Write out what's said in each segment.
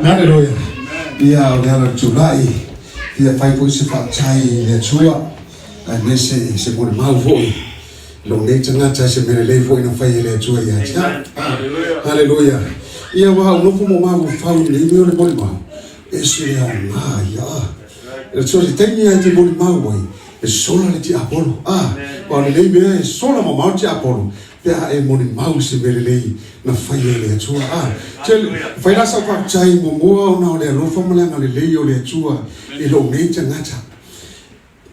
Haleluia. Ia, o le ala o le tulai, fia fai foi se faafetai i le Atua, aemaise se molimau foi i lou nei tagata i se mea lelei foi na fai e le Atua ia te au. Haleluia. Ia, aua a ou nofo ma ou mafaufau i lenei mea o le molimau, e ese le aoga ia. So o se taimi lava e te molimau ai, e sola le tiapolo. Aua o lenei mea e sola mamao le tiapolo pe a e molimau i se mea lelei na faia e le Atua. Tele, fai la sau faafetai muamua ona o le alofa ma le agalelei o le Atua i lou nei tagata.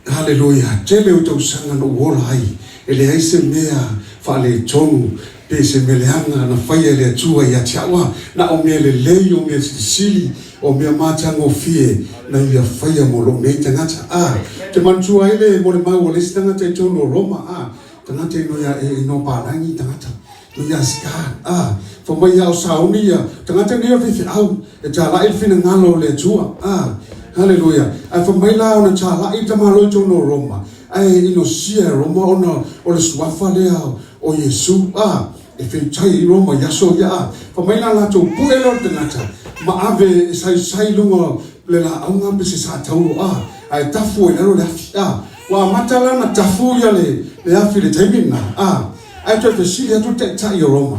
Haleluia! Tele o tausaga na ou ola ai, e leai se mea faaletonu pe se mea leaga na faia e le Atua ia te au. A, na o mea lelei, o mea silisili, o mea matagofie na Ia faia mo lou nei tagata. A, te manatua ai le molimau a le isi tagata i totonu o Roma, a, tagata ino ia e inoa palagi tagata, no ia Scar, a, fa mai ia o sauni ia, tagata nei o le faifeau, e talai le finagalo o le Atua. A, haleluia. Ae fa mai la ona talai le tamaloa i totonu o Roma, ae inosia e Roma ona o le suafa lea o Iesu, a, e feitai i Roma i aso ia, a, fa mai la latou pue lea o le tagata, ma ave e saisai i luga o le laauga pe se satauro, a, ae tafu ai lalo le afi, a, ua amata la ona tafu ia le afi i le taimi lena, a, ae toe fesili atu le taitai o Roma,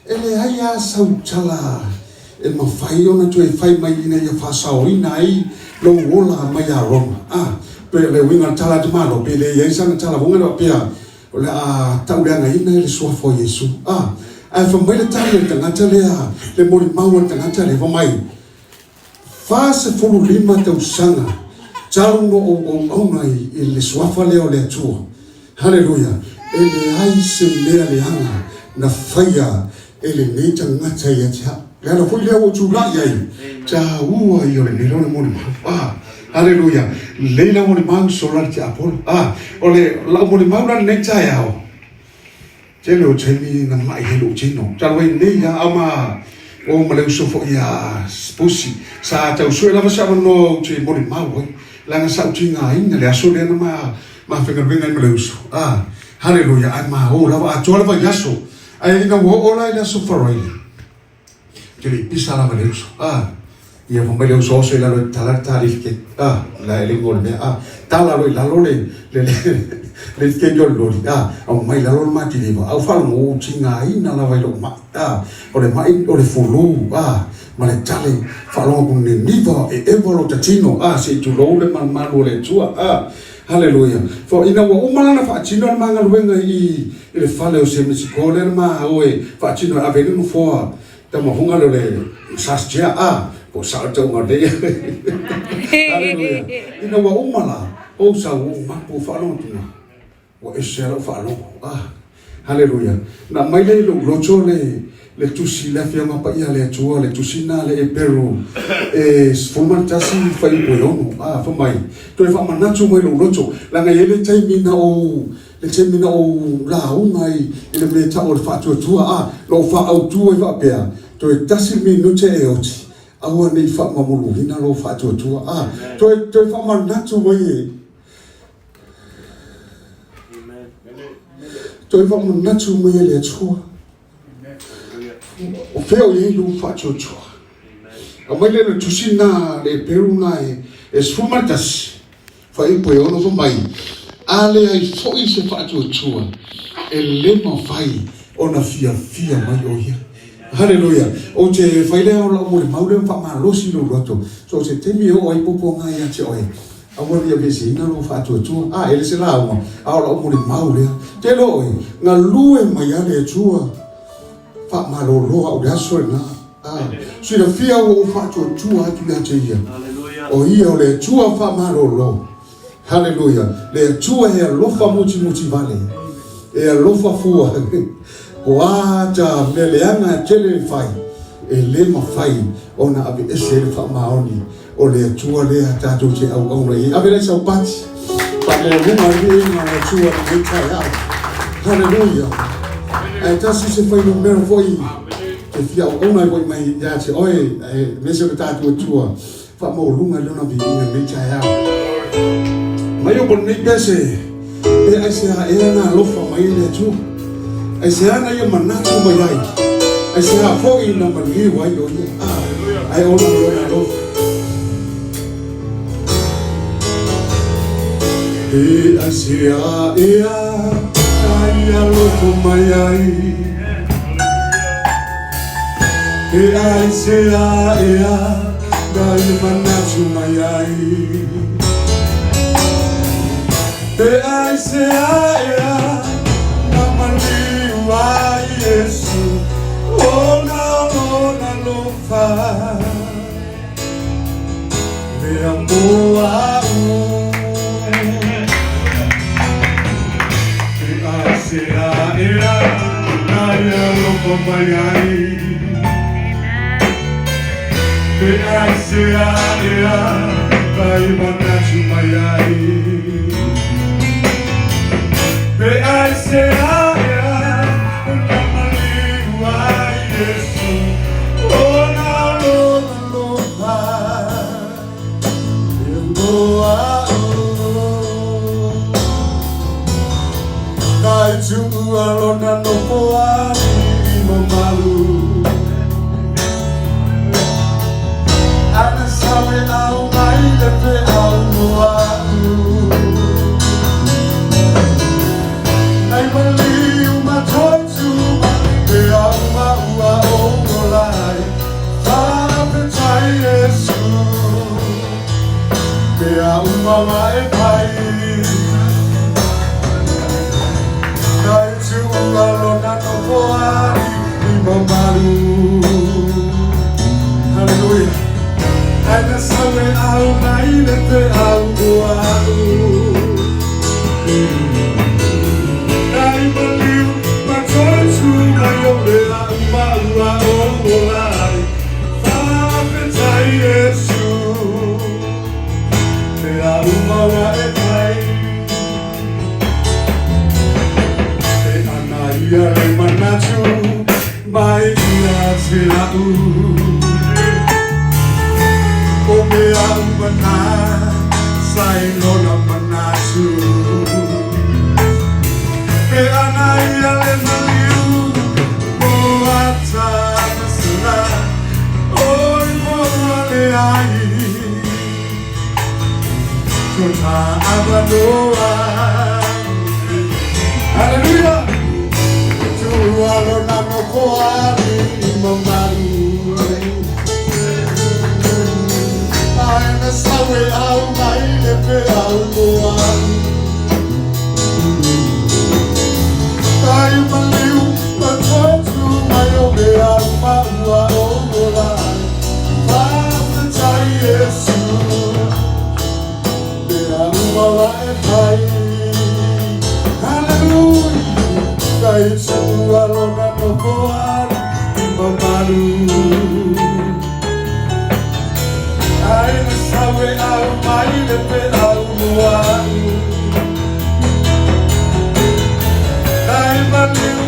E leai lava sau tala e mafai ona toe fai mai ina ia faasaoina ai lou ola mai ia Roma. A, pe o le uiga o le tala a te Malo, pe le i ai sana tala foga le faapea o le a tauleagaina e le suafa o Iesu. A, ae fai mai le tali a le tagata lea, le molimau a le tagata lea, fai mai, 45 tausaga talu na ou auauna i le suafa lea o le Atua. Haleluia! E leai se mea leaga na faia e lenei tagata ia te au. Le ala foi lea ua ou tulai ai, taua ia o lenei lona molimau. Ah, haleluia! Lelei lau molimau sola le tiapolo. Ah, o le lau molimau la lenei taeao, Tele o taimi na ma'i ai lou tino. Talu ai nei a au ma o ma le uso foi a Pusi. Sa tau sue lava se avanoa ou te molimau ai. Leaga sa ou tigaina le aso lea na ma mafaigaluega ai ma le uso. A, haleluia, ae ma o lava atoa le vaiaso. Ae ina ua oo la i le aso Faraile, Ou te le i pisa lava le uso. A, ia fai mai le uso oso i lalo e tala le tali ke, a, la e le le mea, a, tala lo i lalo le, le, le, le ke o le loli, a, au mai lalo le matiliva, au faalogo u tigaina lava i lou mai, a, o le mai o le fulu, a, ma le tale, faalogo ku neniva e ewa lo tatino, a, se i tulou le malumalu o le Atua, a, Haleluia. Fo ina ua uma lana faatino le ma galuega i i le fale o se Mexico lea na ma o e faatino e ave ai le nofoa tamahoga lea o le massage chair a po o sao le tauga o lenei. Haleluia. Ina ua uma la, ou sau ou mapu faalogo atu na, ua ese lava lau faalogo. Ah, Haleluia. Na aumai lea i lou loto le, le tusi, le Afioga Paia a le Atua, le tusi na a le Eperu e 11 fuaiupu e 6. Ah, fai mai, toe faamanatu mai lou loto, leaga e i ai le taimi na ou, le taimi na ou lauga ai i le mea tau o le faatuatua, ah, na ou faaautu ai faapea, toe tasi le minute e oti, aua ne i faamamuluina lou faatuatua. Ah, toe, toe faamanatu mai e, Toe faamanatu mai e le Atua. O fea o i ai lou faatuatua? Aumai lea le tusi na le Eperu na e 11, fuaiupu e 6 fai mai, A leai foi se faatuatua, e le mafai ona fiafia mai o ia. Haleluia! Ou te fai lea o lau molimau lea ma faamalosi lou loto. So o se taimi e oo ai puapuaga ia te oe, Aua ne i aveeseina lou faatuatua. A, e le se lauga, a o lau molimau lea. Te iloa oe, galue mai a le Atua, faamalolo au i le aso lena. A, silafia ua ou faatuatua atu ia te Ia. O Ia o le Atua faamalolo. Haleluia. Le Atua e alofa mutimuti vale. E alofa fua. O a ta mea leaga e tele e fai, e le mafai ona aveese ai le faamaoni O le Atua lea tatou te auauna i ai. Ave lai sau pati. Faamaualuga ai le viiga o le Atua i lenei taeao. Haleluia. Ae tasi se fuainumera foi te fia auauna ai foi mai ia te oe, aemaise o le tatou Atua. Faamaualuga i lona viiga i lenei taeao. Mai o lenei pese, pe aisea ea na alofa mai ai le Atua. Aisea na ia manatu mai ai. Aisea foi na maliu ai o ia, ae ona o lona alofa. E aisea ea na ia alofa mai ai? E aisea ea na ia manatu mai ai? E aisea ea na maliu ai Iesu ona o lona alofa? Mea mo a'u. E aisea ea na ia alofa mai ai? E aisea ea na ia manatu mai ai? Pe aisea ea na maliu ai Iesu ona o lona alofa? Mea mo a'u. Na i tuua lona nofoalii mamalu, Ae na saoeau mai le feau mo a'u. Na i maliu ma toe tuma mea uma ua ou ola ai. Faafetai Iesu, mea uma ua e fai. Na i tuua lona nofoalii mamalu. Haleluia. Ae na saoeau mai le feau mo a'u. Na i maliu ma toe tu mai o mea uma ua ou ola ai. Faafetai Iesu, mea uma ua e fai. Pe ana ia le manatu mai ia te a'u, O mea uma na sa i lona manatu. Pe ana ia le maliu mo ata masala, Oi mo ale ai Tota avanoa. Hallelujah. Tuua lona nofoalii mamalu, Ae na saoeau mai le feau mo a'u. Na i maliu ma toe tu mai o mea uma ua ou ola ai. Faafetai Iesu, mea uma ua e fai. Hallelujah. Na i tuua lona nofoalii mamalu, Ae na saoeau mai le feau mo a'u. Na i maliu